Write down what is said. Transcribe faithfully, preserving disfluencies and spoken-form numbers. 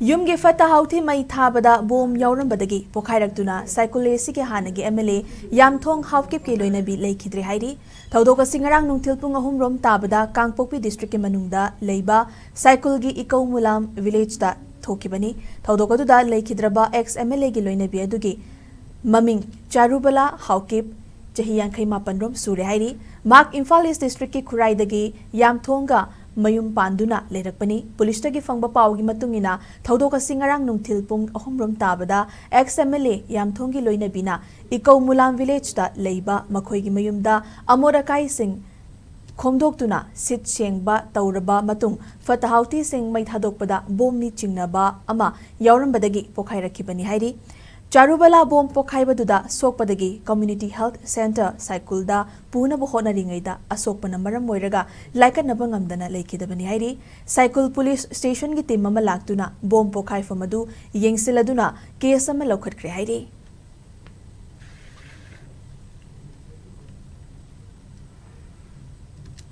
ꯌꯨꯝꯒꯤ ꯐꯠꯇ ꯍꯥꯎꯊꯤ ꯃꯩ ꯊꯥꯕꯗ ꯕꯣꯝ ꯌꯥꯎꯔꯝꯕꯗꯒꯤ ꯄꯣꯈꯥꯏꯔꯛꯇꯨꯅ ꯁꯥꯏꯀꯨꯜ ꯑꯦꯁꯤꯒꯤ ꯍꯥꯟꯅꯒꯤ ꯑꯦꯝ ꯑꯦꯜ ꯑꯦ ꯌꯥꯝꯊꯣꯡ ꯍꯥꯎꯀꯤꯞꯀꯤ ꯂꯣꯏꯅꯕꯤ ꯂꯩꯈꯤꯗ꯭ꯔꯦ ꯍꯥꯏꯔꯤ꯫ ꯊꯧꯗꯣꯛ ꯑꯁꯤ ꯉꯔꯥꯡ ꯅꯨꯡꯊꯤꯜ ꯄꯨꯡ ꯑꯍꯨꯝ ꯔꯣꯝ ꯇꯥꯕꯗ ꯀꯥꯡꯄꯣꯛꯄꯤ ꯗꯤꯁꯇ꯭ꯔꯤꯛꯀꯤ ꯃꯅꯨꯡꯗ ꯂꯩꯕ ꯁꯥꯏꯀꯨꯜꯒꯤ ꯏꯀꯧ ꯃꯨꯂꯥꯝ ꯚꯤꯂꯦꯖꯇ ꯊꯣꯛꯈꯤꯕꯅꯤ꯫ ꯊꯧꯗꯣꯛ ꯑꯗꯨꯗ ꯂꯩꯈꯤꯗ꯭ꯔꯕ ꯑꯦꯛꯁ ꯑꯦꯝ ꯑꯦꯜ ꯑꯦꯒꯤ ꯂꯣꯏꯅꯕꯤ ꯑꯗꯨꯒꯤ ꯃꯃꯤꯡ ꯆꯥꯔꯨꯕꯂꯥ ꯍꯥꯎꯀꯤꯞ, ꯆꯍꯤ ꯌꯥꯡꯈꯩ ꯃꯥꯄꯟ ꯔꯣꯝ ꯁꯨꯔꯦ ꯍꯥꯏꯔꯤ꯫ ꯃꯍꯥꯛ ꯏꯝꯐꯥꯜ ꯏꯁ ꯗꯤꯁꯇ꯭ꯔꯤꯛꯀꯤ ꯈꯨꯔꯥꯏꯗꯒꯤ ꯌꯥꯝꯊꯣꯡꯒ ꯃꯌꯨꯝ ꯄꯥꯟꯗꯨꯅ ꯂꯩꯔꯛꯄꯅꯤ꯫ ꯄꯨꯂꯤꯁꯇꯒꯤ ꯐꯪꯕ ꯄꯥꯎꯒꯤ ꯃꯇꯨꯡ ꯏꯟꯅ, ꯊꯧꯗꯣꯛ ꯑꯁꯤ ꯉꯔꯥꯡ ꯅꯨꯡꯊꯤꯜ ꯄꯨꯡ ꯑꯍꯨꯝ ꯔꯣꯝ ꯇꯥꯕꯗ ꯑꯦꯛꯁ ꯑꯦꯝ ꯑꯦꯜ ꯑꯦ ꯌꯥꯝꯊꯣꯡꯒꯤ ꯂꯣꯏꯅꯕꯤꯅ ꯏꯀꯧ ꯃꯨꯂꯥꯝ ꯚꯤꯂꯦꯖꯇ ꯂꯩꯕ ꯃꯈꯣꯏꯒꯤ ꯃꯌꯨꯝꯗ ꯑꯃꯣꯠ ꯑꯀꯥꯏꯁꯤꯡ ꯈꯣꯝꯗꯣꯛꯇꯨꯅ ꯁꯤꯠ ꯁꯦꯡꯕ ꯇꯧꯔꯕ ꯃꯇꯨꯡ, ꯐꯠꯇ ꯍꯥꯎꯊꯤꯁꯤꯡ ꯃꯩ ꯊꯥꯗꯣꯛꯄꯗ ꯕꯣꯝꯅꯤ ꯆꯤꯡꯅꯕ ꯑꯃ ꯌꯥꯎꯔꯝꯕꯗꯒꯤ ꯄꯣꯈꯥꯏꯔꯛꯈꯤꯕꯅꯤ ꯍꯥꯏꯔꯤ꯫ ꯆꯥꯔꯨꯕꯂꯥ ꯕꯣꯝ ꯄꯣꯈꯥꯏꯕꯗꯨꯗ ꯁꯣꯛꯄꯗꯒꯤ ꯀꯝꯃ꯭ꯌꯨꯅꯤꯇꯤ ꯍꯦꯜꯊ ꯁꯦꯟꯇꯔ ꯁꯥꯏꯀꯨꯜꯗ ꯄꯨꯅꯕ ꯍꯣꯠꯅꯔꯤꯉꯩꯗ ꯑꯁꯣꯛꯄꯅ ꯃꯔꯝ ꯑꯣꯏꯔꯒ ꯂꯥꯏꯀꯠꯅꯕ ꯉꯝꯗꯅ ꯂꯩꯈꯤꯗꯕꯅꯤ ꯍꯥꯏꯔꯤ꯫ ꯁꯥꯏꯀꯨꯜ ꯄꯨꯂꯤꯁ ꯁ꯭ꯇꯦꯁꯟꯒꯤ ꯇꯤꯝ ꯑꯃ ꯂꯥꯛꯇꯨꯅ ꯕꯣꯝ ꯄꯣꯈꯥꯏꯐꯝ ꯑꯗꯨ ꯌꯦꯡꯁꯤꯜꯂꯗꯨꯅ ꯀꯦꯁ ꯑꯃ ꯂꯧꯈꯠꯈ꯭ꯔꯦ ꯍꯥꯏꯔꯤ꯫